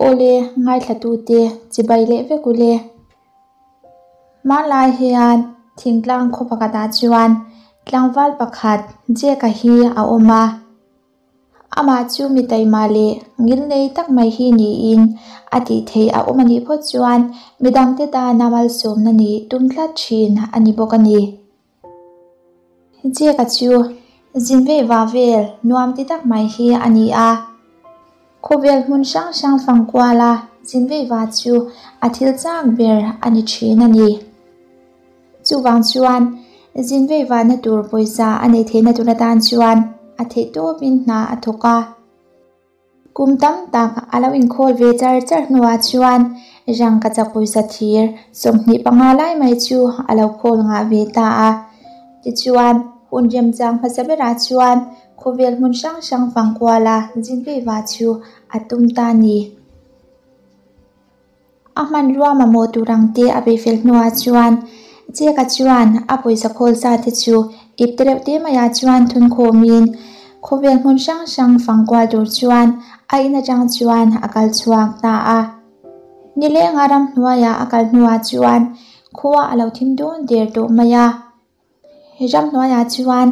Awle, ngaithlatute chibai leh vek ule. Hmanlai hian thingtlang khaw pakhatah chuan tlangval pakhat Jeka hi a awm a. Amah chu mi taima leh ngil nei tak mai hi niin a tih theih a awm a nih phawt chuan midangte tana malsawmna nih tum tlat thin a ni bawk a ni. Jeka chu zin vei va vel nuam ti tak mai hi a ni a. Khawvel hmun hrang hrang fang kuala zin vei va chu a thil chak ber a ni thin a ni. Chuvang chuan zin vei vana tur pawisa a neih theihna tur atan chuan a theihtawpin hna a thawk a. Kum tam tak a lo inkhawl ve char char hnuah chuan rangkachak pawisa thir 25 lai mai chu a lo khawl ngah ve ta a. Tichuan, hun remchang hmasa berah chuan khawvel hmun hrang hrang fang kuala zin vei va chu a tum ta a ni. A hmanrua mamawh tur ang te a beih fel hnuah chuan Jeka chuan a pawisa khawl sa te chu ip te reuh te maiah chuan thun khawmin khawvel hmun hrang hrang fang kual tur chuan a in atang chuan a kal chhuak ta a. Nilenga ramhnuaia a kal hnuah chuan khua a lo thim dawn der tawh mai a. Ramhnuaiah chuan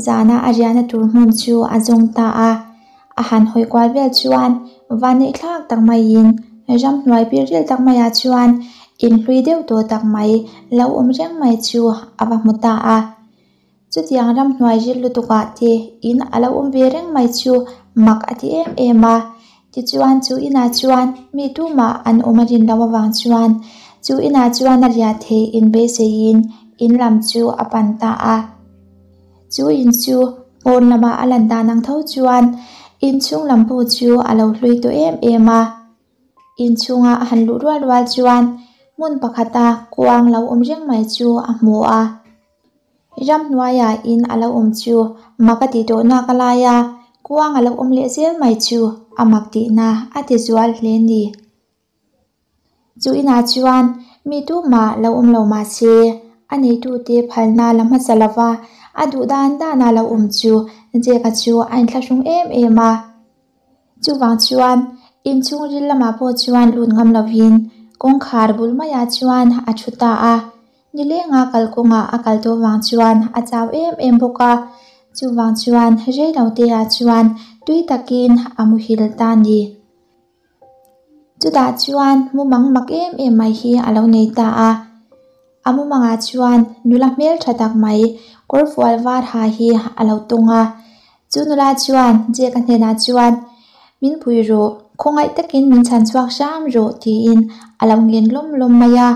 zana a riahna tur hmun chu a zawng ta a, a han hawi kual vel chuan vanneih thlak tak maiin ramhnuai pilril tak maiah chuan inhlui deuh tawh tak mai lo awm reng mai chu a va hmu ta a. Chutiang ramhnuai ril lutukah te in a lo awm ve reng mai chu mak a ti em em a, tichuan chu inah chuan mi tumah an awm a rin loh avang chuan chu inah chuan a riah theih inbeiseiin in lam chu a pan ta a. Chu in chu pawn lama a lan dan ang tho chuan inchhung lam pawh chu a lo hlui tawh em em a. Inchhunga a han luh rual rual chuan hmun pakhata kuang lo awm reng mai chu a hmu a. Ramhnuaiah in a lo awm chu mak a tih tawh nak a lai a, kuang a lo awm leh zel mai chu a mak tihna a ti zual hle ni. Chu inah chuan mi tumah lo awm lo mah se, a neitute phalna la hmasa lova a duh dan dana lo awm chu Jeka chu a inthlahrung em em a. Chuvang chuan inchhung ril lamah pawh chuan lut ngam lovin kawngkhar bul maiah chuan a thu ta a. Nilenga kalkawngah a kal tawh vang chuan a chau em em bawk a, chuvang chuan reiloteah chuan tui takin a muhil ta a ni. Chutah chuan mumang mak em em mai hi a lo nei ta a, a mumangah chuan nula hmeltha tak mai kawr fual var ha hi a lo tawng a, chu nula chuan Jake-a hnenah chuan min pui rawh, khawngaih takin min chhan chhuak hram rawh tiin a lo ngen lawm lawm mai a.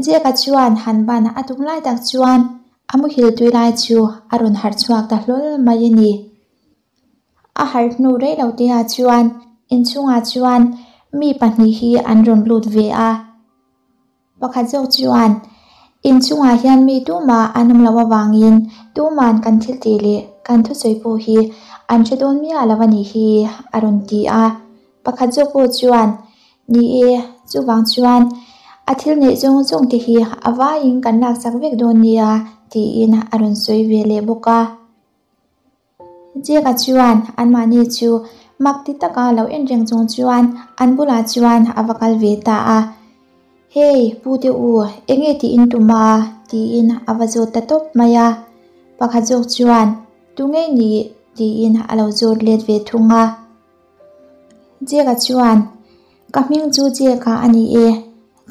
Jake-a chuan han ban a tum lai tak chuan a muhil tui lai chu a rawn harh chhuak ta hlawl mai a ni. A harh hnu rei lo te ah chuan inchhungah chuan mi pahnih hi an rawn lut ve a. Pakhat zawk chuan inchhungah hian mi tumah an awm loh avangin tuman kan thil tih leh kan thusawi pawh hi an hre dawn miah lo a nih hi a rawn ti a. Pakhat zawk pawh chuan ni e, chuvang chuan a thil neih zawng zawng te hi a vaiin kan laksak vek dawn nia tiin a rawn sawi ve leh bawk a. Jeka chuan anmahni chu mak ti taka lo en reng chung chuan an bulah chuan a va kal ve ta a. Hey, pu te u, enge tih in tum a? tiin a va zawt ta tawp mai a. Pakhat zawk chuan, Tu ngei nih? tiin a lo zawt let ve thung a. Jeka chuan, Ka hming chu Jeka a ni e.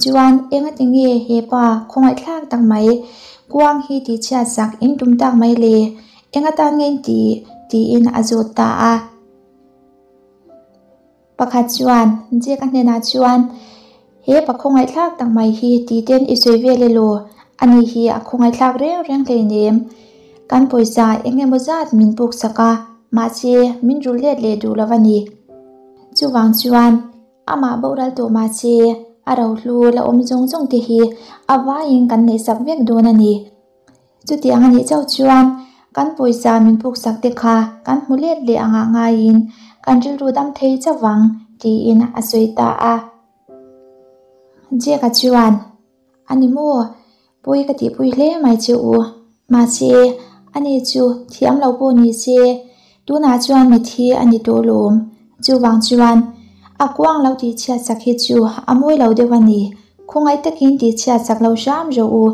Chuan, engati nge he pa khawngaihthlak tak mai kuang hi tihchhiat sak in tum tak mai le? Engatan nge in tih? tiin a zawt ta a. Pakhat chuan, Jeka hnenah chuan, He pa khawngaihthlak tak mai hi titen i sawi vel elaw? Ani hi a khawngaihthlak reng reng hleinem. Kan pawisa eng emaw zat min puk sak a, mahse min rul let leh duh lo a ni. Chuvang chuan amah boral tawh mahse a rohlu la awm zawng zawng te hi a vaiin kan neihsak vek dawn a ni. Chutiang a nih chauh chuan kan pawisa min puk sak te kha kan hmu let leh angah ngaiin kan rilru dam thei chauh vang tiin a sawi ta a. Jack-a chuan, A ni maw? Pawi ka tihpui hle mai che u. Mahse, ani chu thiam lo pawh ni se, tunah chuan mithi a ni tawh lawm. Chuvang chuan A kuang lo tihchhiat sak hi chu a mawi lo deuh a ni. Khawngaih takin tihchhiat sak lo hram rawh u.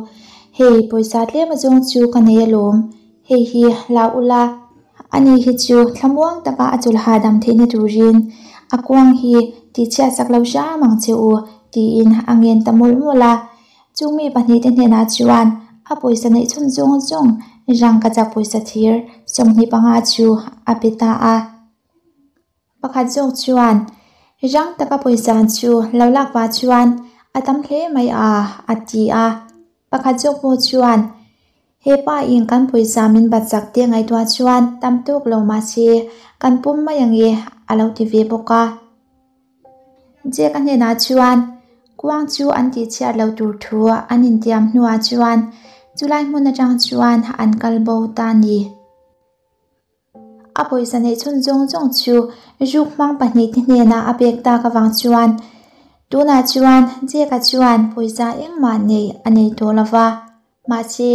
Hei, pawisa tlem azawng chu ka nei alawm. Hei hi hlau ula, ani hi chu thlamuang taka a chawlh hahdam theihna turin a kuang hi tihchhiat sak lo hram ang che u, tiin a ngen ta mawlh mawlh a. Chung mi pahnihte hnenah chuan a pawisa neih chhun zawng zawng rangkachak pawisa thir 25 chu a pe ta a. Pakhat zawk chuan rang taka pawisa chu lo lak pah chuan a tam hle mai a, a ti a. Pakhat zawk pawh chuan he pa in kan pawisa min bat chak te ngaihtuah chuan tam tawk lo mahse kan pawm mai ange a lo ti ve bawk a. Jack-a hnenah chuan kuang chu an tihchhiat loh tur thu an intiam hnuah chuan chulai hmun atang chuan an kal bo ta a ni. A pawisa neih chhun zawng zawng chu ruk hmang pahnihte hnenah a pek tak avang chuan tunah chuan Jack-a chuan pawisa engmah nei a nei tawh lo va, mahse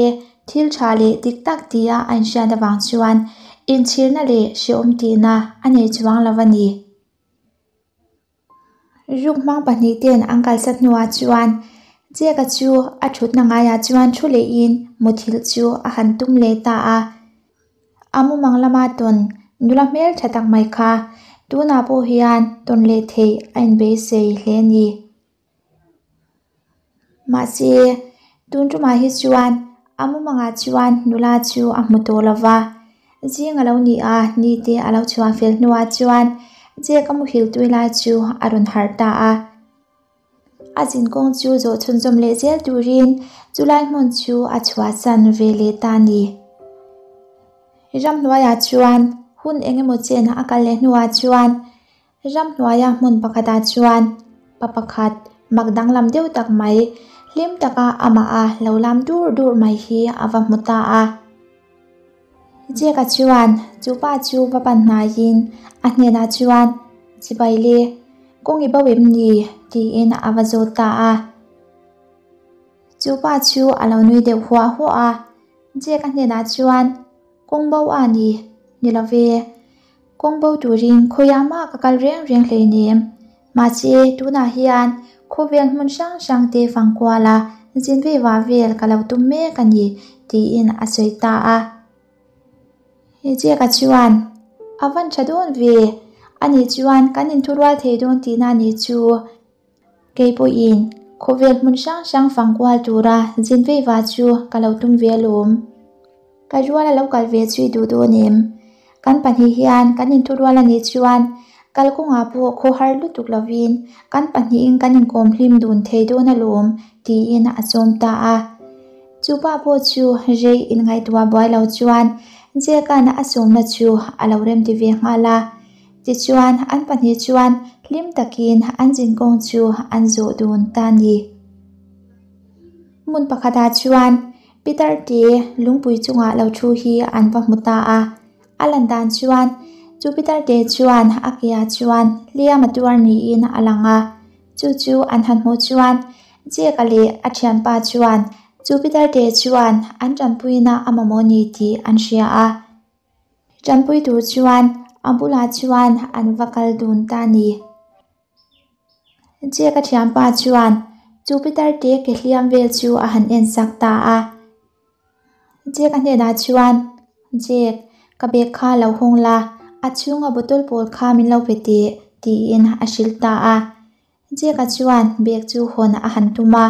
thil tha leh dik tak tia a inhriat avang chuan inchhirna leh hrehawm tihna a nei chuang lo a ni. Ruk hmang pahnih ten an kalsat hnuah chuan Jack-a chu a thutna ngaiah chuan thu lehin muthilh chu a han tum leh ta a. A mumang lama tawn nula hmel tha tak mai kha tunah pawh hian tawn leh theih a inbeisei hle a ni. Mahse, tun tumah hi chuan a mumangah chuan nula chu a hmu tawh lo va, zing a lo ni a, ni te a lo chhuah fel hnuah chuan Jack a muhil tui lai chu a rawn harh ta a. A zinkawng chu zawh chhunzawm leh zel turin chulai hmun chu a chhuahsan ve leh ta a ni. Ramhnuaiah chuan hun eng emaw chen a kal leh hnuah chuan Ramhnuaia hmun pakhatah chuan pa pakhat mak danglam deuh tak mai hlim taka amah a lo lam dur dur mai hi a va hmu ta a. Jack-a chuan chu pa chu va pan hnaiin a hnenah chuan, Chibai le, kawng i bo em ni? tiin a va zawt ta a. Chu pa chu a lo nui deuh huah huah a, Jack-a hnenah chuan, Kawng bo a ni, ni lo ve. Kawng bo turin khawiah mah ka kal reng reng hleinem. Mahse, tunah hian khawvel hmun hrang hrang te fang kuala zin vei vah vel ka lo tum mek a ni, tiin a sawi ta a. Jack-a chuan, A van tha dawn ve, ani chuan kan inthurual thei dawn tihna a nih chu. Kei pawhin khawvel hmun hrang hrang fang kual tura zin vei va chu ka lo tum ve alawm. Ka rual a lo kal ve chu i duh dawn em? Kan pahnih hian kan inthurual a nih chuan kalkawngah pawh khawhar lutuk lovin kan pahnihin kan inkawm hlim dun thei dawn alawm tiin a sawm ta a. Chu pa pawh chu rei inngaihtuah buai lo chuan Jack-a'n a sawmna chu a lo remti ve nghal a. Tichuan, an pahnih chuan hlim takin an zinkawng chu an zawh dun ta a ni. Hmun pakhatah chuan Peter te lungpui chungah lo thu hi an va hmu ta a. A lan dan chuan chu Peter te chuan a keah chuan hliam a tuar niin a lang a. Chu chu an han hmuh chuan Jack-a leh a thianpa chuan chu Peter te chuan an tanpuina a mamawh ni tih an hria a. Tanpui tur chuan a bulah chuan an va kal dun ta a ni. Jack-a thianpa chuan chu pitar te ke hliam vel chu a han en sak ta a. Jack-a hnenah chuan, Jack, ka bag kha lo hawng la, a chhunga bottle pawl kha min lo pe teh, tiin a hrilh ta a. Jack-a chuan bag chu hawn a han tum a,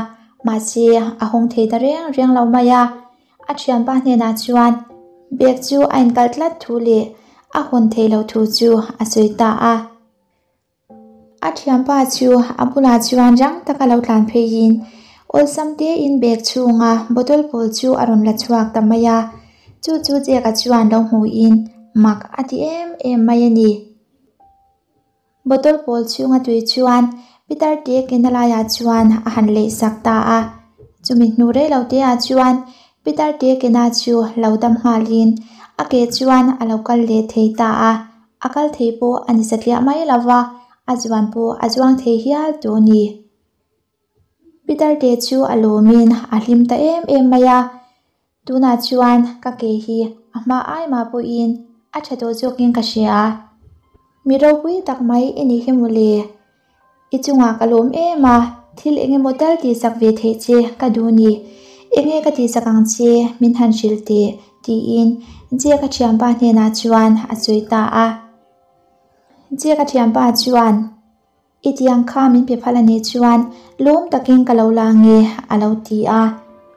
mahse a hawng thei ta reng reng lo mai a. A thianpa hnenah chuan bag chu a inkalh tlat thu leh a hawn theih loh thu chu a sawi ta a. A thianpa chu a bulah chuan rang taka lo tlan pheiin awlsam tein bag chhunga bottle pawl chu a rawn la chhuak ta mai a. Chu chu Jack-a chuan lo hmuhin mak a ti em em mai a ni. Bottle pawl chhunga tui chuan Peter te kena laiah chuan a han leih sak ta a. Chumi hnu rei lo te ah chuan Peter te kena chu lo dam nghalin a ke chuan a lo kal leh thei ta a. A kal thei pawh a ni satliah mai lo va, a zuan pawh a zuang thei hial tawh a ni. Peter te chu a lawmin a hlim ta em em mai a. Tunah chuan ka ke hi a hma ai mah pawhin a tha tawh zawkin ka hria. Mi ropui tak mai i nih hi mawle. I chungah ka lawm em a, thil eng emaw tal tihsak ve theih che ka duh ni. Enge ka tihsak ang che min han hrilh teh, tiin Jack-a thianpa hnenah chuan a sawi ta a. Jack-a thianpa chuan, I tiang kha min pe phal a nih chuan lawm takin ka lo la nge, a lo ti a.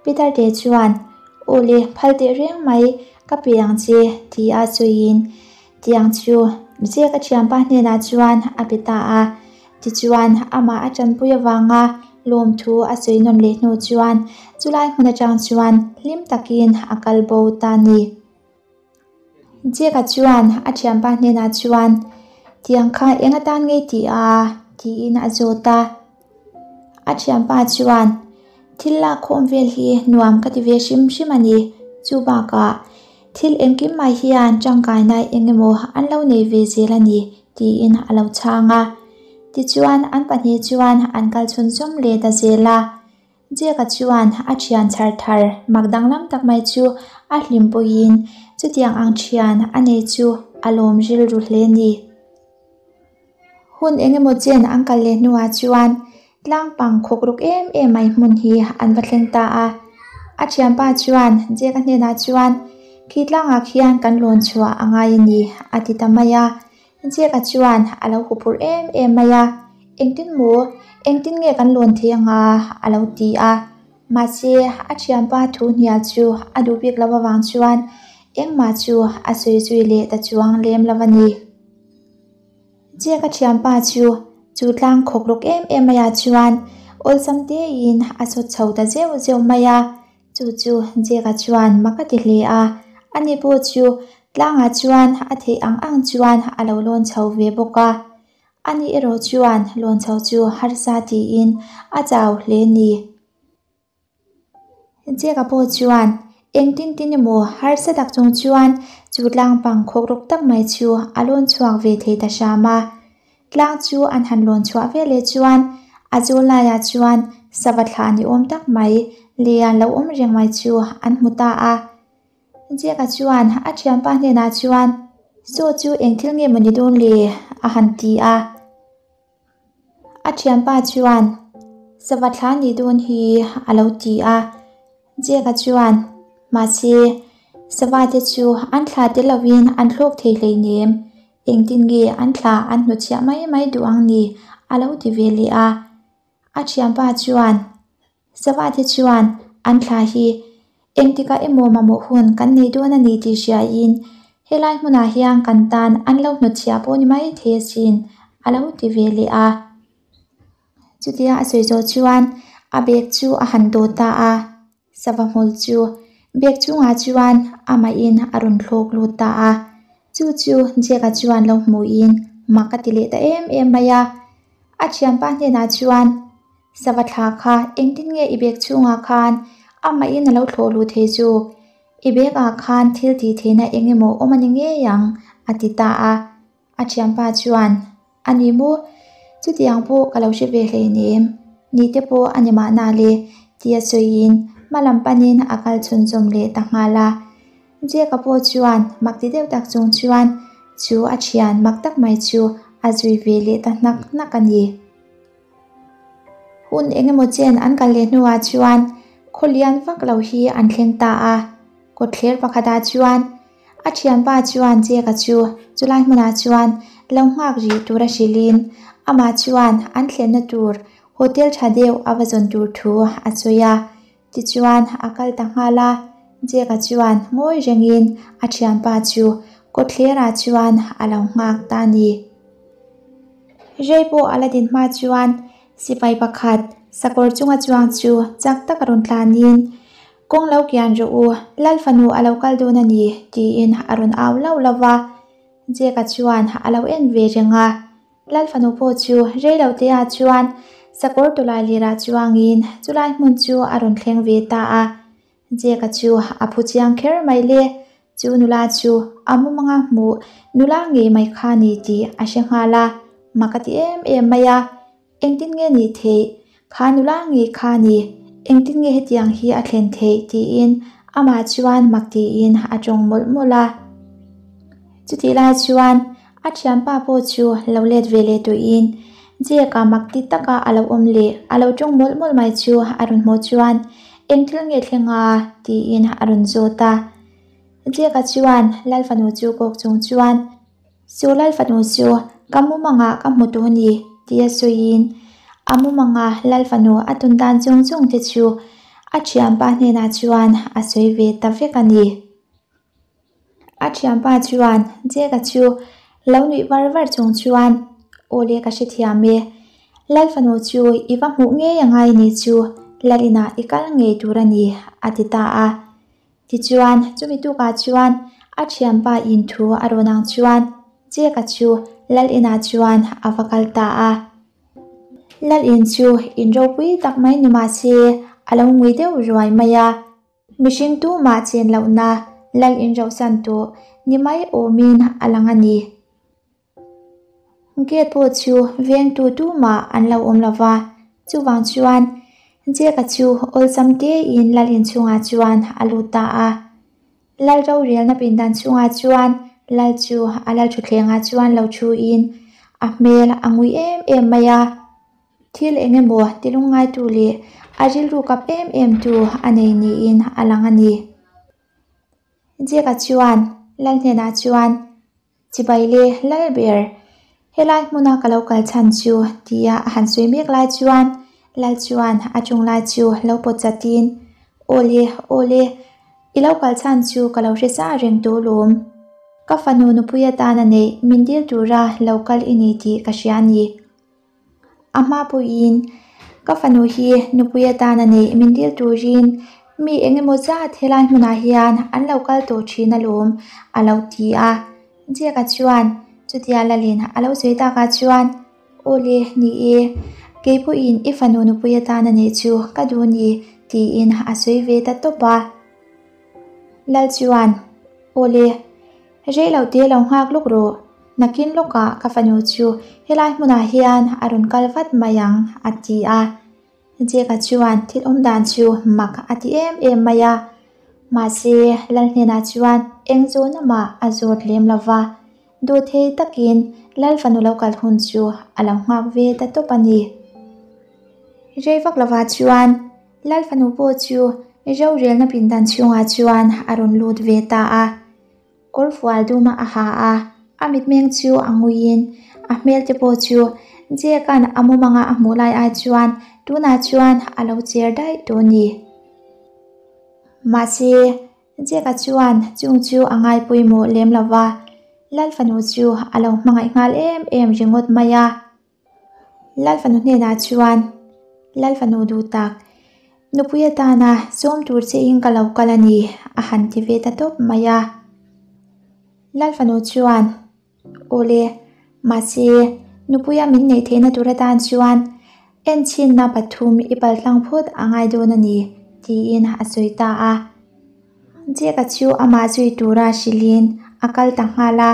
Peter te chuan, Aw le, phal teh reng mai, ka pe ang che, ti a sawiin Tiang chu Jack-a thianpa hnenah chuan a pe ta a. Tichuan, amah a tanpui avanga lawmthu a sawi nawn leh hnu chuan chulai hmun atang chuan hlim takin a kal bo ta a ni. Jack-a chuan a thianpa hnenah chuan, Tiang kha eng atan ngei tih a? tiin a zawt a. A thianpa chuan, Thil lakkhawm vel hi nuam ka ti ve hrim hrim a ni. Chu bakah, thil engkim mai hian tangkaina eng emaw an lo nei ve zel a ni, tiin a lo chhang a. Tichuan, an pahnih chuan an kal chhunzawm leh ta zel a. Jack-a chuan a thian chhar thar mak danglam tak mai chu a hlim pawhin chutiang ang thian a nei chu a lawm rilru hle a ni. Hun eng emaw chen an kal leh hnuah chuan tlang pang khawk ruk em em mai hmun hi an va thleng ta a. A thianpa chuan Jack-a hnenah chuan, Khi tlangah khian kan lawn chhuah a ngai a ni, a ti ta mai a. Jack-a chuan a lo huphurh em em mai a, Engtin maw? Engtin nge kan lawn thei anga? a lo ti a. Mahse, a thianpa thu hnial chu a duh bik lo avang chuan engmah chu a sawi zui leh ta chuang lem lo a ni. Jack-a thianpa chu chu tlang khawk rawk em em maiah chuan awlsam tein a sawt chho ta zeuh zeuh mai a, chu chu Jack-a chuan mak a ti hle a, ani pawh chu tlangah chuan a theih ang ang chuan a lo lawn chho ve bawk a, ani erawh chuan lawn chho chu harsa tiin a chau hle ni. Jack-a pawh chuan engtin tin emaw harsa tak chung chuan chu tlang pang khawk rawk tak mai chu a lawn chhuak ve thei ta hram a. Tlang chu an han lawn chhuah ve leh chuan a zawl laiah chuan sava thla ni awm tak mai leh a lo awm reng mai chu an hmu ta a. Jack-a chuan a thianpa hnenah chuan, Saw chu eng thil nge maw ni dawn le? a han ti a. A thianpa chuan, Sava thla nih dawn hi a lo ti a. Jack-a chuan, Mahse, sava te chu an thla tel lovin an thlawk thei hleinem, engtin nge an thla an hnutchhiah mai mai duh ang ni? a lo ti ve leh a. A thianpa chuan, Sava te chuan an thla hi engtikah emaw mamawh hun kan nei dawn a ni tih hriain helai hmunah hian kan tan an lo hnawtchhiah pawh ni mai thei asin a lo ti ve leh a. Chutia a sawi zawh chuan a bag chu a han dawt ta a, sava hmul chu bag chungah chuan amahin a rawn thlawk lut ta a. Chu chu Jack-a chuan lo hmuhin mak a ti leh ta em em mai a. A thianpa hnenah chuan Sava thla kha engtin nge i bag chhungah khan amahin a lo thlawh luh thei chu? I bag ah khan thil tih theihna eng emaw awm a ni ngei ang, a ti ta a. A thianpa chuan, A ni maw? Chutiang pawh ka lo hre ve hleinem, ni te pawh a ni mahna le, tia sawiin hma lam panin a kal chhunzawm leh ta nghal a. Jack-a pawh chuan mak ti deuh tak chung chuan chu a thian mak tak mai chu a zui ve leh ta hnak hnak a ni. Hun eng emaw chen an kal leh hnuah chuan khaw lian vak lo hi an thleng ta a, kawtthler pakhatah chuan a thianpa chuan Jack-a chu chulai hmunah chuan lo nghak rih tur a hrilhin amah chuan an thlenna tur hotel tha deuh a va zawn tur thu a sawi a. Tichuan a kal ta nghal a, Jack-a chuan ngawi rengin a thianpa chu kawtthlerah chuan a lo nghak ta a ni. Rei pawh a la din hma chuan sipai pakhat sakawr chunga chuang chu chak taka rawn tlanin, Kawng lo kian rawh u, Lal fanu a lo kal dawn a ni, tiin a rawn au lauh lauh va. Jack-a chuan a lo en ve reng a. Lal fanu pawh chu rei lo te ah chuan sakawr tawlai lirah chuangin chulai hmun chu a rawn thleng ve ta a. Jack-a chu a phu chiang kher mai le, chu nula chu a mumanga hmuh nula ngei mai kha ni tih a hre nghal a, mak a ti em em mai a. Engtin nge nih theih? Kha nula ngei kha ni, engtin nge hetiang hi a thlen theih? tiin amah chuan mak tiin a tawng mawlh mawlh a. Chutih lai chuan a thianpa pawh chu lo let ve leh tawhin Jake-a mak ti taka a lo awm leh a lo tawng mawlh mawlh mai chu a rawn hmuh chuan, Eng thil nge thleng a? tiin a rawn zawt a. Jake-a chuan Lal fanu chu kawk chung chuan, Chu Lal fanu chu ka mumangah ka hmu tawh a ni, tia sawiin a mumanga Lal fanu a tun dan chung chung te chu a thianpa hnenah chuan a sawi ve ta vek a ni. A thianpa chuan Jake-a chu lo nuih var var chung chuan, Aw le ka hrethiam e, Lal fanu chu i va hmuh ngei a ngai ni chu Lal inah i kal ngei tur a ni, a ti ta a. Tichuan, chumi tukah chuan a thianpa in thu a rawn ang chuan Jake-a chu Lal inah chuan a va kal ta a. Lal in chu in ropui tak mai ni mah se a lo ngui deuh ruai mai a. Mihring tumah chen lohna Lal in rohsan tawh ni mai awmin a lang a ni. Gate pawh chu vengtu tumah an lo awm lo va, chuvang chuan Jake-a chu awlsam tein Lal inchhungah chuan a lut ta a. Lal rorelna pindan chhungah chuan Lal chu a lal thutthlengah chuan lo thuin a hmel a ngui em em mai a. Thil eng emaw tilungngaitu leh a rilru kap em em tu a nei niin a lang a ni. Jake-a chuan Lal hnenah chuan, Chibai le lal ber, helai hmuna ka lo kal chhan chu tia a han sawi mek lai chuan lal chuan a chung lai chu lo pawt chatin, Aw le, aw le, i lo kal chhan chu ka lo hre sa reng tawh lawm. Ka fanu nupui atana neih min dil tura lo kal i ni tih ka hria a ni. A hma pawhin ka fanu hi nupui atana neih min dil turin mi eng emaw zat helai hmunah hian an lo kal tawh thin alawm a lo ti a. Jake-a chuan chutia lalin a lo sawi takah chuan Aw le, ni e, kei pawhin i fanu nupui atana neih chu ka duh ni tiin a sawi ve ta tawp a. Lal chuan Aw le, Rei lo te lo nghak lawk rawh, nakin lawkah ka fanu chu helai hmunah hian a rawn kal vat mai ang, a ti a. Jake-a chuan thil awm dan chu mak a ti em em mai a. Mahse, Lal hnenah chuan eng zawhna mah a zawt lem lo va, duh thei takin Lal fanu lo kal hun chu a lo nghak ve ta tawp a ni. Rei vak lovah chuan Lal fanu pawh chu rorelna pindan chhungah chuan a rawn lut ve ta a. Kawrfual dum a ha a, a mitmeng chu a nguiin a hmel te pawh chu Jake-a'n a mumanga a hmuh lai ai chuan tunah chuan a lo cher daih tawh a ni. Mahse, Jake-a chuan chung chu a ngai pawimawh lem lo va, Lal fanu chu a lo hmangaih nghal em em ringawt mai a. Lal fanu hnenah chuan, Lal fanu duh tak, nupui atana sawm tur che in ka lo kal a ni, a han ti ve ta tawp mai a. Lal fanu chuan, Aw le, mahse, nupuia min neih theihna tur atan chuan enchhinna pathum i paltlang phawt a ngai dawn a ni, tiin a sawi ta a. Jake-a chu amah zui tura hrilhin a kal ta nghal a.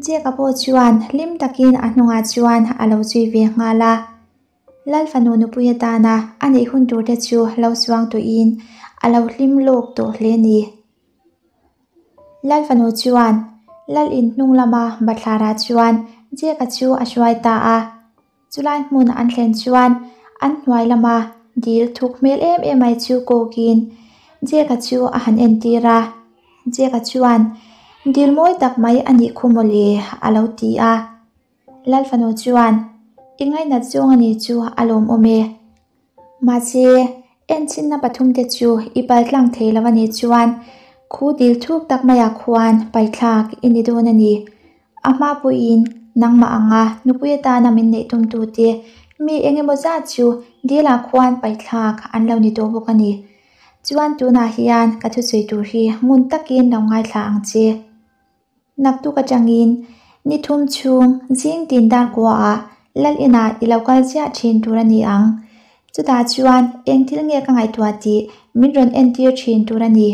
Jake-a pawh chuan hlim takin a hnungah chuan a lo zui ve nghal a. Lal fanu nupui atana a neih hun turte chu lo suang tawhin a lo hlim lawk tawh hle a ni. Lal fanu chuan Lal in hnung lama bathlarah chuan Jake-a chu a hruai ta a. Chulai hmun an thlen chuan an hnuai lama dil thuk hmel em em mai chu kawkin Jake-a chu a han entir a. Jake-a chuan, Dil mawi tak mai a nih khu mawle, a lo ti a. Lal fanu chuan, I ngainat zawng a nih chu a lawmawm e. Mahse, enchinna pathumte chu i paltlang thei lo a nih chuan khu dil thuk tak maiah khuan paithlak i ni dawn a ni. A hma pawhin nangmah anga nupui atana min neih tumtute mi eng emaw zat chu dilah khuan paithlak an lo ni tawh bawk a ni. Chuan tunah hian ka thusawi tur hi ngun takin lo ngaithla ang che. Naktuk atangin ni thum chhung zing tin dar kuaah Lal inah i lo kal chiah thin tur a ni ang. Chutah chuan eng thil nge ka ngaihtuah tih min rawn entir thin tur a ni.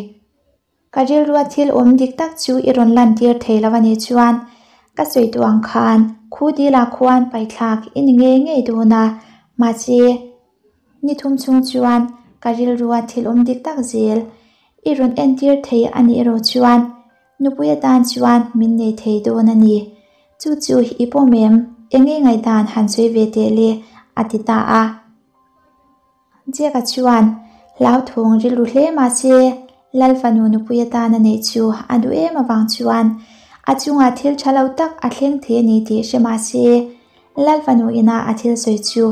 Ka rilrua thil awm dik tak chu i rawn lantir thei lo a nih chuan ka sawi tawh ang khan khu dilah khuan paithlak i ni ngei ngei dawn a, mahse ni thum chhung chuan ka rilrua thil awm dik tak zel i rawn entir thei a nih erawh chuan nupui atan chuan min nei thei dawn a ni. Chu chu i pawm em? Eng nge ngaihdan han sawi ve teh le? a ti ta a. Jack-a chuan hlauthawng rilru hle mah se Lal fanu nupui atana neih chu a duh em avang chuan a chungah thil tha lo tak a thleng thei a ni tih hre mah se Lal fanu ina a thil sawi chu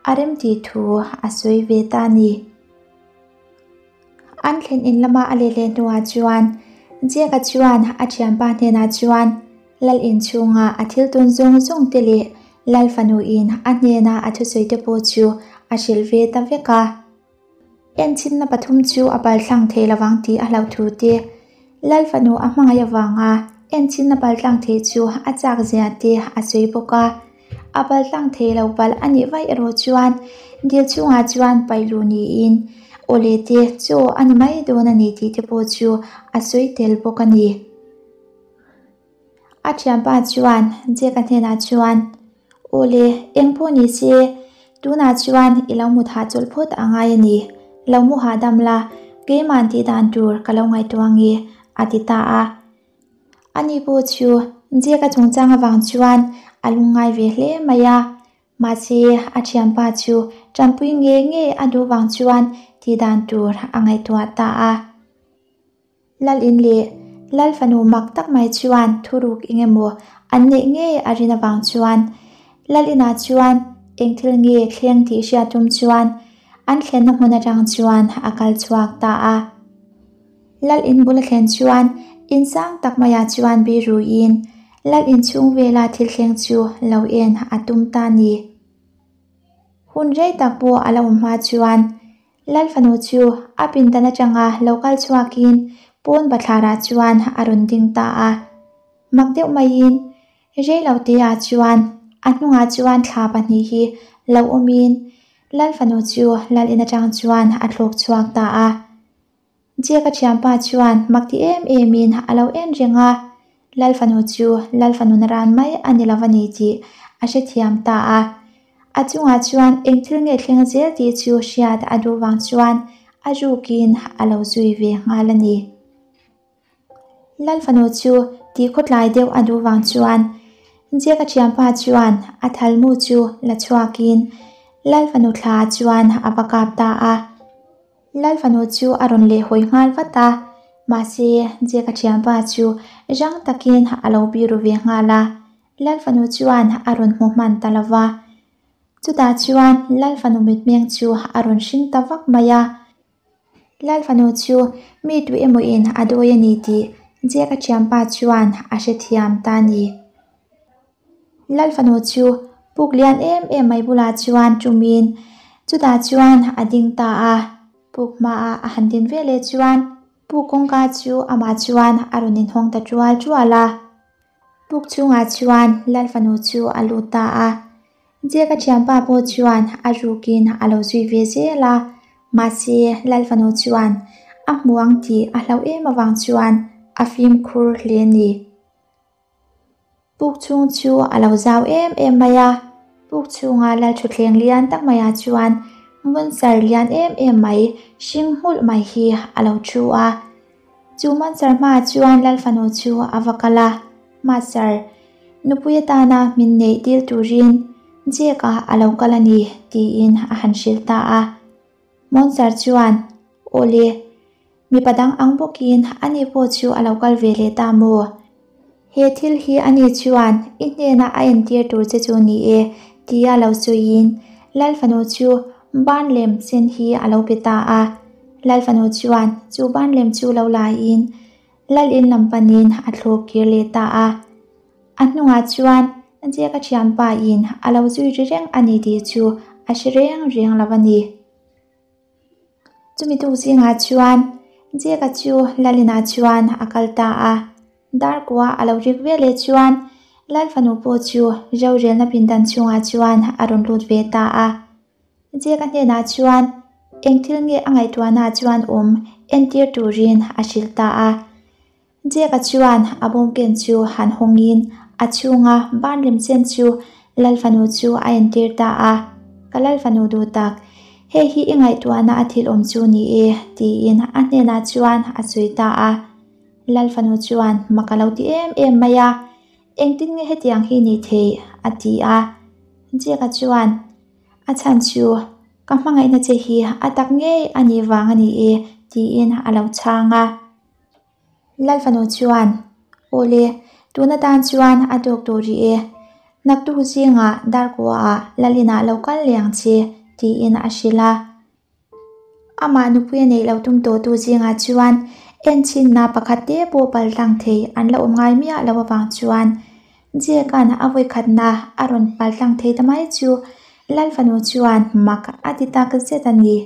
a remtih thu a sawi ve ta a ni. An thlen in lama a let leh hnuah chuan Jack-a chuan a thianpa hnenah chuan Lal inchhunga a thil tawn zawng zawng te leh Lal fanu in a hnena a thusawi te pawh chu a hrilh ve ta vek a. Enchinna pathum chu a paltlang thei lovang tih a hlauh thu te, Lal fanu a hmangaih avanga enchinna paltlang theih chu a chak zia te a sawi bawk a. A paltlang thei lo palh a nih vaih erawh chuan dil chhungah chuan paih luh niin awle te chaw a ni mai dawn a ni tih te pawh chu a sawi tel bawk a ni. A thianpa chuan Jack-a hnenah chuan, Awle, eng pawh ni se, tunah chuan i lo mut hahchawlh phawt a ngai a ni. Lo mu hahdam la, keimahn tih dan tur ka lo ngaihtuah ang e, a ti ta a. Ani pawh chu Jack-a chungchang avang chuan a lungngai ve hle mai a. Mahse, a thianpa chu tanpui nge nge a duh vang chuan tih dan tur a ngaihtuah ta a. Lal in leh Lal fanu mak tak mai chuan thuruk eng emaw an neih ngei a rin avang chuan Lal inah chuan eng thil nge thleng tih hriat tum chuan an thlenna hmun atang chuan a kal chhuak ta a. Lal in bul a thlen chuan in sang tak maiah chuan biruiin Lal in chhung vela thil thleng chu lo en a tum ta ni. Hun rei tak pawh a lo awm hma chuan Lal fanu chu a pindan atanga lo kal chhuakin pawn bathlarah chuan a rawn ding ta a. Mak deuh maiin Reiloteah chuan a hnungah chuan thla pahnih hi lo awmin Lal fanu chu Lal in atang chuan a thlawk chhuak ta a. Jack-a thianpa chuan mak ti em emin a lo en reng a, Lal fanu chu Lal fanu na ran mai a ni lo a ni tih a hrethiam ta a. A chungah chuan eng thil nge thleng zel tih chu hriat a duh vang chuan a rukin a lo zui ve nghal a ni. Lal fanu chu tih khawtlai deuh a duh vang chuan Jack-a thianpa chuan a thalmu chu la chhuakin Lal fanu thla chuan a va kap ta a. Lal fanu chu a rawn leh hawi nghal vat a, mahse Jack-a thianpa chu rang takin a lo biru ve nghal a, Lal fanu chuan a rawn hmu hman ta lo va. Chutah chuan Lal fanu mitmeng chu a rawn hring ta vak mai a, Lal fanu chu mi tu emaw in a dawi a ni tih Jack-a thianpa chuan a hrethiam ta a ni. Lal fanu chu puk lian em em mai bulah chuan tumin chutah chuan a ding ta a, puk hmaah a han din veleh chuan puk kawngka chu amah chuan a rawn inhawng ta tual tual a. Puk chhungah chuan Lal fanu chu a lut ta a, Jack-a thianpa pawh chuan a rukin a lo zui ve zel a, mahse Lal fanu chuan a hmu ang tih a hlauh em avang chuan a fimkhur hle a ni. Puk chhung chu a lo zau em em mai a, puk chhunga lal thutthleng lian tak maiah chuan monster lian em em mai hring hmulh mai hi a lo thu a. Chu monster hmaah chuan lal fanu chu a va kal a, Master, nupui atana min neih dil turin Jack-a a lo kal a ni tiin a han hrilh ta a. Monster chuan, Awle, mipa dang ang bawkin ani pawh chu a lo kal ve leh ta maw? He thil hi ani chuan i hnena a entir tur che chu ni e, tia lo sawiin Lal fanu chu ban lem sen hi a lo pe ta a. Lal fanu chuan chu ban lem chu lo laiin Lal in lam panin a thlawk kir leh ta a. A hnungah chuan Jack-a thianpa in a lo zui ri reng a ni tih chu a hre reng reng lo a ni. Chumi tuk zingah chuan Jack-a chu Lalina chuan a kal ta a. Darkua a lo rik ve leh chuan Lal fanu pawh chu rorelna pindan chhungah chuan a rawn lut ve ta a. Jack-a hnenah chuan eng thil nge a ngaihtuahnaah chuan awm entir turin a hrilh ta a. Jack-a chuan a bawmken chu han hawngin a chhunga ban lemchen chu Lal fanu chu a entir ta a, Ka Lal fanu duh tak, hei hi i ngaihtuahna a thil awm chu ni e, tiin a hnenah chuan a sawi ta a. Lal fanu chuan mak a lo ti em em mai a. Engtin nge hetiang hi ni thei? a ti a. Jack-a chuan, A chhan chu ka hmangaihna che hi a tak ngei a nih vang a ni e, tiin a lo chhang a. Lalfanu chuan, Awle, tun atan chuan a tawk tawh rih e. Naktuk zingah Darkuaah Lalinah lo kal leh ang che, tiin a hrilh a. Amah nupui a neih lo tum tawhtu zingah chuan enchinna pakhat te pawh paltlang thei an la awm ngai miah lo avang chuan Jack-a'n a vawikhatna a rawn paltlang thei ta mai chu Lalfanu chuan mak a ti tak zet a ni.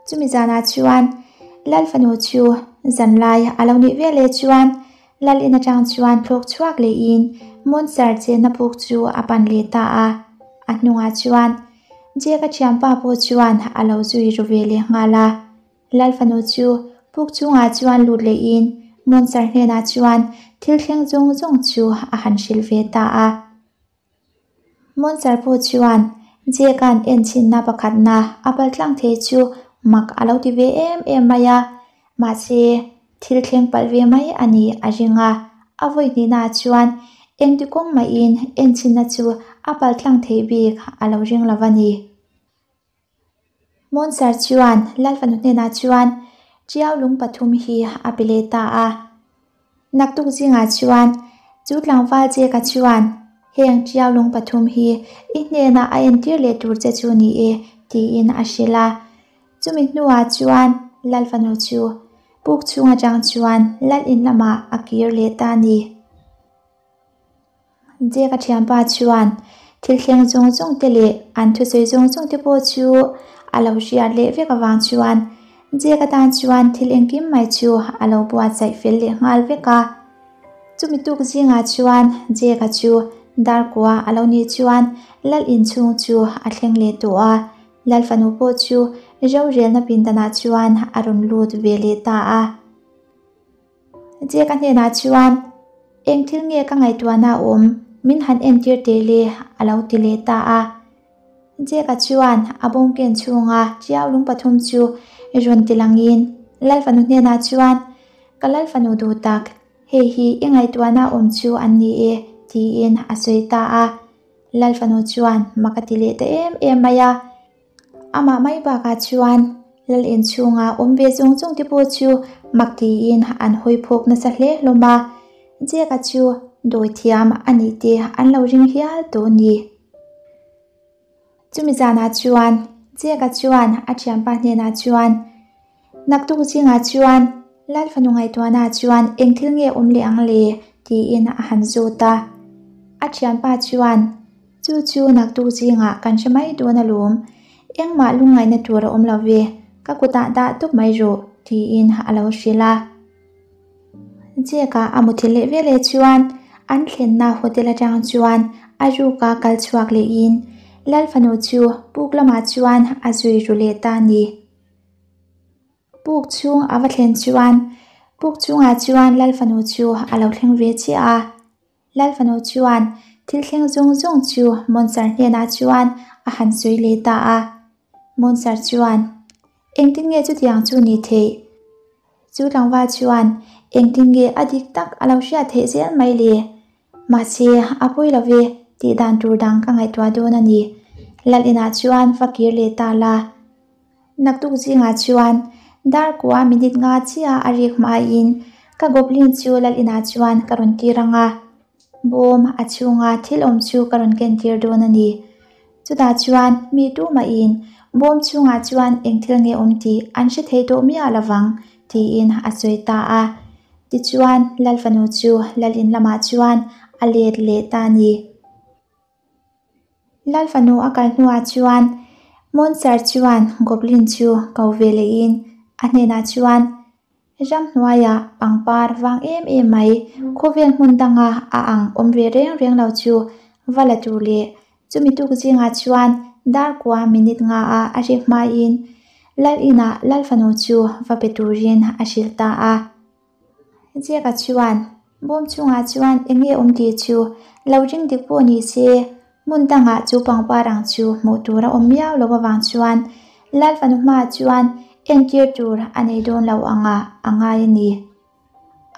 Chumi zanah chuan Lalfanu chu zanlai a lo nih veleh chuan Lal in atang chuan thlawk chhuak lehin Monster chenna puk chu a pan leh ta a, a hnungah chuan Jack-a thianpa pawh chuan a lo zui ru ve leh nghal a. Lal fanu chu puk chungah chuan lut lehin Monster hnenah chuan thil thleng zawng zawng chu a han hrilh ve ta a. Monster pawh chuan Jack-a'n enchinna pakhatna a paltlang thei chu mak a lo ti ve em em mai a, mahse thil thleng palh ve mai a ni a ring a. A vawi hnihnaah chuan engti kawng mahin enchinna chu a paltlang thei bik a lo ring lo a ni. Monster chuan Lalfanu hnenah chuan Tiau lung pathum hi a pe leh ta a. Naktuk zingah chuan chu tlangval Jeka chuan heng Tiau lung pathum hi i hnenah a entir leh tur che chu ni e tiin a hrilh a. Chumi hnuah chuan Lalfanu chu puk chhung atang chuan Lal in lamah a kir leh ta a ni. Jack-a thianpa chuan thil thleng zawng zawng te leh an thusawi zawng zawng te pawh chu a lo hriat leh vek avang chuan Jack-a tan chuan thil engkim mai chu a lo buatsaih fel leh nghal vek a. Chumi tuk zingah chuan Jack-a chu Darkua a lo nih chuan Lal inchhung chu a thleng leh tawh a, Lal fanu pawh chu rorelna pindanah chuan a rawn lut ve leh ta a. Jack-a hnenah chuan, Eng thil nge ka ngaihtuahna a awm? Min han entir teh le, a lo ti leh ta a. Jack-a chuan a bawngken chhunga tiau lung pathum chu rawn ti langin Lalfanu hnenah chuan, Ka Lalfanu duh tak, hei hi i ngaihtuahna awm chu an ni e, tiin a sawi ta a. Lalfanu chuan mak a ti leh ta em em mai a. Amah mai bakah chuan lal inchhunga awm ve chung chung te pawh chu mak tiin an hawi phawk nasa hle hlawm a, Jack-a chu dawi thiam a nih te an lo ring hial tawh a ni. Chumi zanah chuan Jack-a chuan a thianpa hnenah chuan, Naktuk zingah chuan Lal fanu ngaihtuahnaah chuan eng thil nge awm leh ang le? tiin a han zawt a. A thianpa chuan, Chu chu naktuk zingah kan hre mai dawn alawm, engmah lungngaihna tur a awm lo ve, ka kutah dah tawp mai rawh, tiin a lo hrilh a. Jack-a a muthilh leh veleh chuan an thlenna hotel atang chuan a ruka kal chhuak lehin Lal fanu chu puk lamah chuan a zui ru leh ta a ni. Puk chhung a va thlen chuan puk chhungah chuan Lal fanu chu a lo thleng ve chiah a. Lal fanu chuan thil thleng zawng zawng chu Monster hnenah chuan a han sawi leh ta a. Monster chuan, Engtin nge chutiang chu ni theih? Chu tlangval chuan engtin nge a dik tak a lo hriat theih zel mai le? Mahse, a pawi lo ve, tih dan tur dang ka ngaihtuah dawn a ni. Lal inah chuan va kir leh ta la. Naktuk zingah chuan Darkua minute nga chiah a rik hmain ka goblin chu lal inah chuan ka rawn tir ang a, bawm a chhunga thil awm chu ka rawn ken tir dawn a ni. Chutah chuan mi tumahin bawm chhungah chuan eng thil nge awm tih an hre thei tawh miah lovang tiin a sawi ta a. Tichuan Lal fanu chu lal in lamah chuan a let leh ta a ni. Lal fanu a kal hnuah chuan Monster chuan Goblin chu ko ve lehin a hnenah chuan, Ramhnuaiah pangpar vang em em mai, khawvel hmun danga a ang awm ve reng reng lo chu va la tur leh chumi tuk zingah chuan darkua minute nga ah a rik hmain Lal inah Lal fanu chu va pe turin a hrilh ta a. Jack-a chuan bawm chungah chuan eng nge awm tih chu lo ring dik pawh ni se, hmun dangah chu pangpar ang chu hmuh tur a awm miau lo avang chuan Lal fanu hmaah chuan entir tur a nei dawn lo anga a ngai a ni.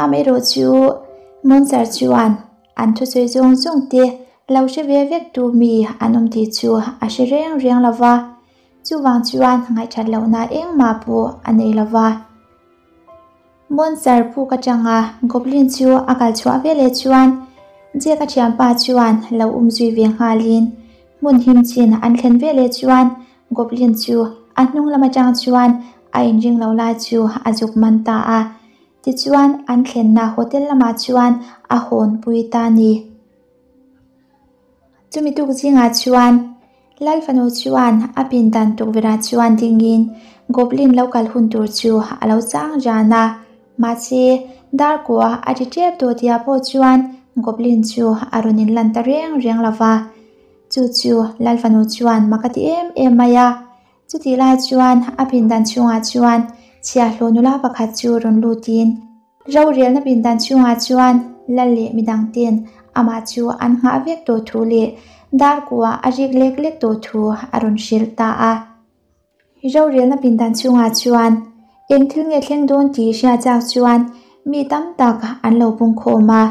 Amaherawh chu Monster chuan an thusawi zawng zawng te lo hre ve vek tu mi an awm tih chu a hre reng reng lo va, chuvang chuan ngaihthat lohna engmah pawh a nei lo va. Monster puk atanga Goblin chu a kal chhuah veleh chuan Jack a thianpa chuan lo um zui ve nghalin hmun him chin an thlen veleh chuan Goblin chu a hnung lam atang chuan a inring lo lai chu a zuk man ta a. Tichuan an thlenna hotel lamah chuan a hawn pui ta a ni. Chumi tuk zingah chuan Lal fanu chuan a pindan tukverhah chuan dingin Goblin lo kal hun tur chu a lo chang ran a. Mahse, dar kua a ri tep tawh tihah pawh chuan Goblin chu a rawn inlan ta reng reng lo va. Chu chu Lal fanu chuan mak a ti em em mai a. Chutih lai chuan a pindan chhungah chuan chhiahhlawh nula pakhat chu rawn lutin rorelna pindan chhungah chuan lal leh midang ten amah chu an nghah vek tawh thu leh dar kuah a rik lek lek tawh thu a rawn hrilh ta a. Rorelna pindan chhungah chuan eng thil nge thleng dawn tih hria chak chuan mi tam tak an lo pungkhawm a.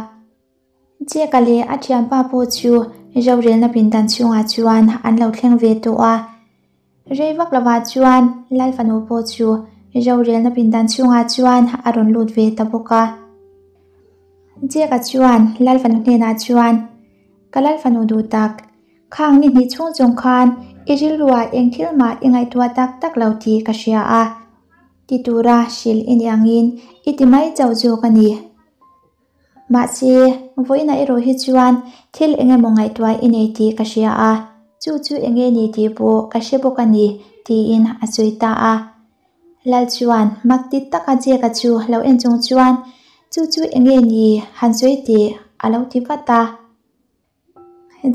Jeka leh a thianpa pawh chu rorelna pindan chhungah chuan an lo thleng ve tawh a. Rei vak lovah chuan Lal fanu pawh chu rorelna pindan chhungah chuan a rawn lut ve ta bawk a. Jeka chuan Lal fanu hnenah chuan, Ka Lal fanu duh tak, khang ni hnih chhung zawng khan i rilruah eng thil mah i ngaihtuah tak tak lo tih ka hria a, ti tura hrilh i nih angin i ti mai chauh zawk a ni. Mahse, vawiinah erawh hi chuan thil eng emaw ngaihtuah i nei tih ka hria a, chu chu eng nge ni tih pawh ka hre bawk a ni, tiin a sawi ta a. Lal chuan mak ti taka Jeka chu lo en chung chuan, Chu chu eng nge ni han sawi teh? a lo ti vat a.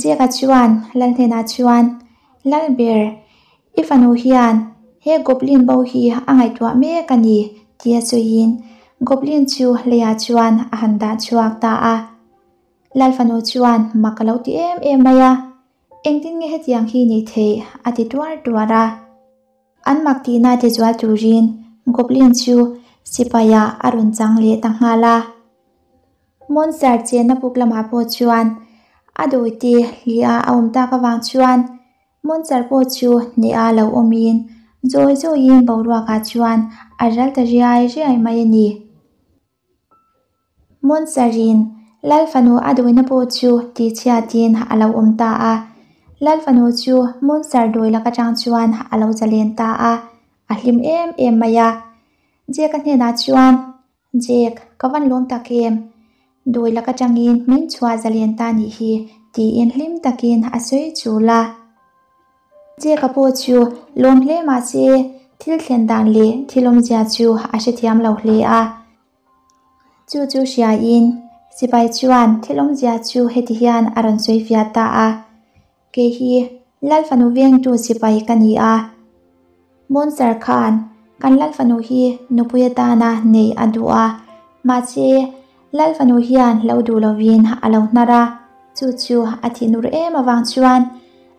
Jeka chuan Lal hnenah chuan, Lalber, i fanu hian he Goblin bo hi a ngaihtuah mek a ni, tia sawiin Goblin chu leiah chuan a han dah chhuak ta a. Lal fanu chuan mak a lo ti em em mai a, Engtin nge hetiang hi nih theih? a ti tuar tuar a. An mak tihna ti zual turin Goblin chu sipaiah a rawn chang leh ta nghal a. Monster chenna puk lamah pawh chuan a dawite hliah a awm tak avang chuan Monster pawh chu hneh a lo awmin zawi zawiin boruakah chuan a ral ta riai riai mai a ni. Monster-in Lal fanu a dawina pawh chu tihchhiatin a lo awm ta a. Lal fanu chu Monster dawi lak atang chuan a lo zalen ta a, a hlim em em mai a. Jack-a hnenah chuan Jack, ka van lawm tak em? Dawi lak atangin min chhuah zalen ta nih hi, tiin hlim takin a sawi chul a. Jack-a pawh chu lawm hle mah se, thil thlen dan leh thil awmzia chu a hrethiam lo hle a. Chu chu hriain sipai chuan thil awmzia chu heti hian a rawn sawi fiah ta a, Kei hi Lal fanu vengtu sipai ka ni a. Monster khan kan Lal fanu hi nupui atana nei a duh a, mahse Lal fanu hian lo duh lovin a lo hnar a, chu chu a thinur em avang chuan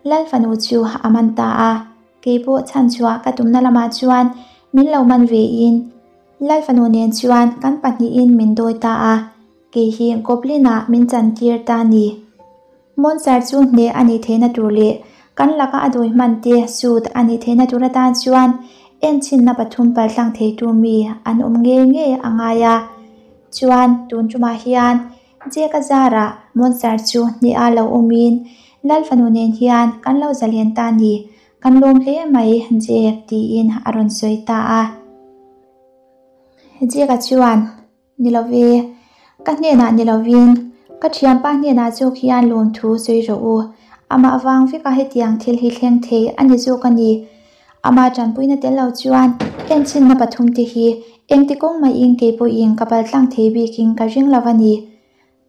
Lal fanu chu a man ta a, kei pawh chhanchhuah ka tumna lamah chuan min lo man vein Lal fanu nen chuan kan pahnihin min dawi ta a, kei hi Goblin-ah min chantir ta a ni. Monster chu hneh a nih theihna tur leh kan laka a dawi hman te suit a nih theihna tur atan chuan enchhinna pathum paltlang theitu mi an awm ngei ngei a ngai a. Chuan tun tumah hian Jack-a zarah Monster chu hneh a lo awmin Lal fanu nen hian kan lo zalen ta a ni. Kan lawm hle mai Jack tiin a rawn sawi ta a. Jack-a chuan. Ni lo ve, ka hnenah ni lovin ka thianpa hnenah zawk hian lawmthu sawi rawh u. Amah vang veka hetiang thil hi thleng thei a ni zawk a ni. Amah tanpuina tel lo chuan enchhinna pathumte hi engti kawng maiin kei pawhin ka paltlang thei bikin ka ring lo a ni.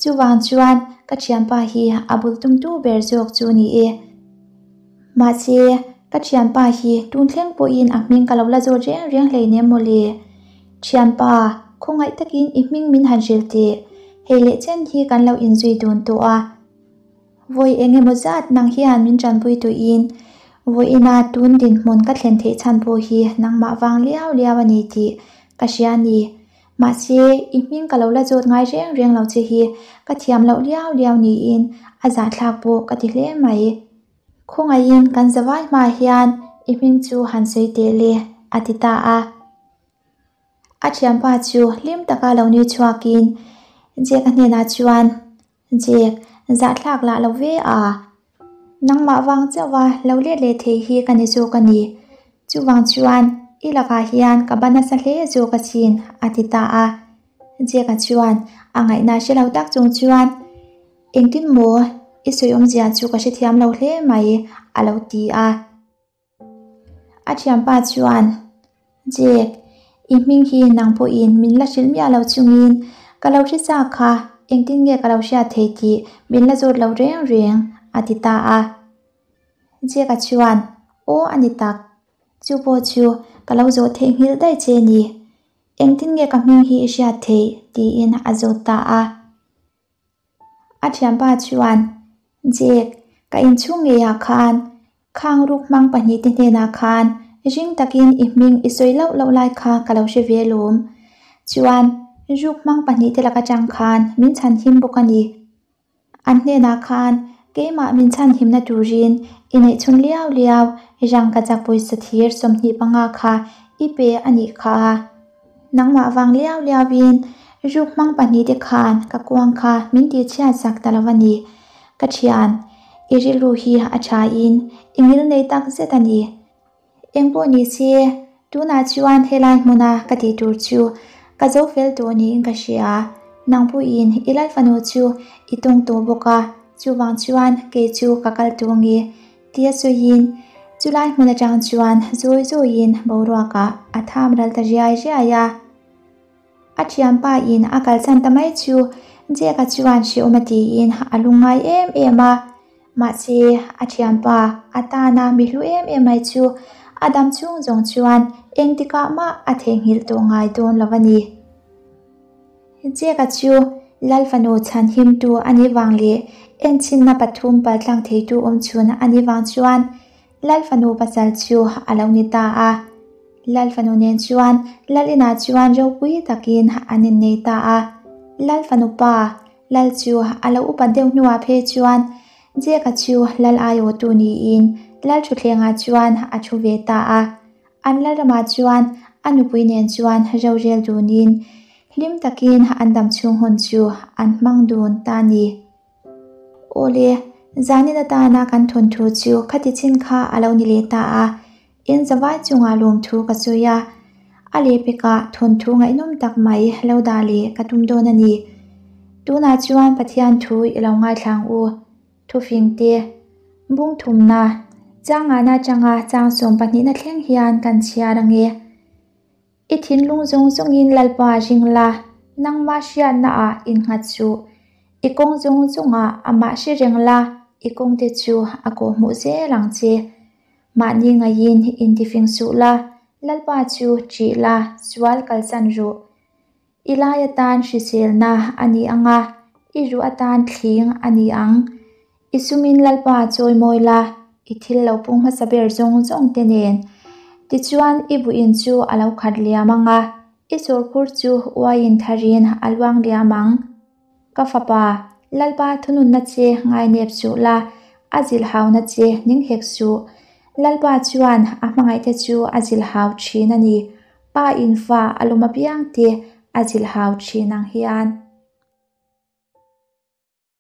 Chuvang chuan ka thianpa hi a bul tumtu ber zawk chu ni e. Mahse, ka thianpa hi tun thleng pawhin a hming ka lo la zawt reng reng hleinem mawle. Thianpa, khawngaih takin i hming min han hrilh teh. Hei leh chen hi kan lo inzui dun tawh a. Vawi eng emaw zat nang hian min tanpui tuihin vawiina tun dinhmun ka thlen theih chhan pawh hi nangmah vang liau liau a ni tih ka hria a ni. Mahse, i hming ka lo la zawt ngai reng reng lo che hi ka thiam loh liau liau niin a zahthlak pawh ka ti hle mai. Khawngaihin kan zavai hmaah hian i hming chu han sawi teh le, a ti ta a. A thianpa chu hlim taka lo nui chhuakin Jack-a hnenah chuan, Jack, zahthlak lah lo ve a, nangmah vang chauha lo let leh thei hi ka ni zawk a ni. Chuvang chuan i lakah hian ka ba nasa hle zawk asin, a ti ta a. Jack-a chuan a ngaihna hre lo tak chung chuan, Engtin maw i sawi awmzia chu ka hrethiam lo hle mai, a lo ti a. A thianpa chuan, Jack, i hming hi nang pawhin min la hrilh miah lo chungin ka lo hre chak kha engtin nge ka lo hriat thei tih min la zawt lo reng reng, a ti ta a. Jack-a chuan, Aw a ni tak, chu pawh chu ka lo zawh theihnghilh daih che ni. Engtin nge ka hming hi i hriat theih? tiin a zawt ta a. A thianpa chuan, Jack, ka inchhung ngeiah khan khang ruk hmang pahnihte hnenah khan ring takin i hming i sawi loh loh lai kha ka lo hre ve lawm. Chuan, ruk hmang pahnihte lak atang khan min chhan him bawk a ni. An hnenah khan keimah min chhan himna turin i neih chhun liau liau rangkachak pawisa thir 25 kha i pe a nih kha. Nangmah vang liau liauin ruk hmang pahnihte khan ka kuang kha min tihchhiat sak ta lo a ni. Ka thian, i rilru hi a thain i ngil nei tak zet a ni. Engpawh ni se, tunah chuan helai hmuna ka tih tur chu ka zo fel tawh niin ka hria. Nangpuiin i Lalfanu chu i tawng tawh bawk a, chuvang chuan kei chu ka kal tawh nge tia sawiin chulai hmun atang chuan zawi zawiin boruakah a tham ral ta riai riai a. A thianpa in a kalsan ta mai chu Jack-a chuan hreawm a tiin a lungngai em em a. Mahse a thianpa a tana mi hlu em em mai chu a dam chhung zawng chuan engtikah mah a theihnghilh tawh ngai dawn lo a ni. Jack-a chu Lal fanu chhan himtu a nih vang leh enchhinna pathum paltlang theitu awm chhun a nih vang chuan Lal fanu pasal chu a lo ni ta a. Lal fanu nen chuan Lal inah chuan ropui takin an innei ta a. Lal fanu pa Lal chu a lo upat deuh hnuah phei chuan Jack-a chu Lal aiawhtu niin Lal thutthlengah chuan a thu ve ta a. An Lalramah chuan a nupui nen chuan rorel dunin hlim takin an dam chhung hun chu an hmang dun ta a ni. Awle, zanin atana kan thawnthu chu khati chin kha a lo ni leh ta a, in zavai chungah lawmthu ka sawi a, a lehpekah thawnthu ngaihnawm tak mai lo dah leh ka tum dawn a ni. Tunah chuan Pathian thu i lo ngaithlang u. Thufing te, bung thumna, changana atanga chang sawmpahnihna thleng hian kan chhiar ang e. I thinlung zawng zawngin Lalpa ring la, nangmah hriatnaah innghat suh. I kawng zawng zawngah amah hre reng la, i kawngte chu a kawhhmuh zel ang che. Mahni ngaiin intifing suh la, Lalpa chu ṭih la, sual kalsan rawh. I lai atan hriselna a ni ang a, i ruh atan thling a ni ang. I sumin Lalpa chawimawi la, i thil lo pung hmasa ber zawng zawng te nen. Tichuan i buin chu a lo khat liam ang a, i sawrkhur chu uaiin tharin a luang liam ang. Ka fapa, Lalpa thununna che ngainep suh la, a zilhauna che ning hek suh. Lalpa chuan a hmangaihte chu a zilhau thin a ni. Pa in fa a lawm apiang te a zilhau thin ang hian.